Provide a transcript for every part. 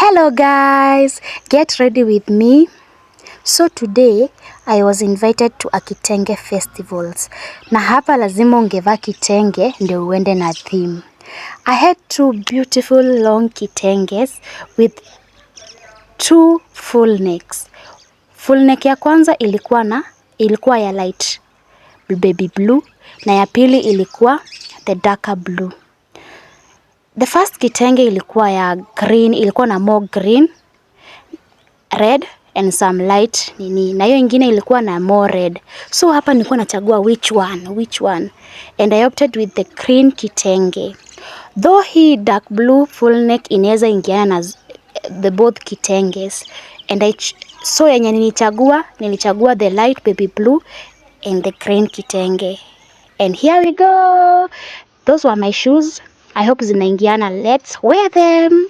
Hello guys, get ready with me. So today I was invited to a kitenge festivals. Na hapa lazima ungevaa kitenge ndio uende na theme. I had two beautiful long kitenges with two full necks. Full neck ya kwanza ilikuwa ya light baby blue na ya pili ilikuwa the darker blue. The first kitenge ilikuwa ya green, ilikuwa na more green, red and some light nini, na hiyo ingine ilikuwa na more red. So hapa nilikuwa nachagua which one, which one, and I opted with the green kitenge. Though hii dark blue full neck inaweza ingiana na the both kitenges, and so yenye nilichagua the light baby blue and the green kitenge. And here we go. Those were my shoes. I hope zinaingiana. Let's wear them.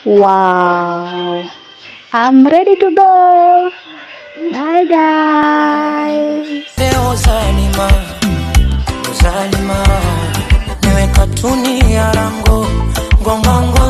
Wow. I'm ready to go. Bye guys. Ozalima, Ozalima, niwe katuni ya rango, ngongongo.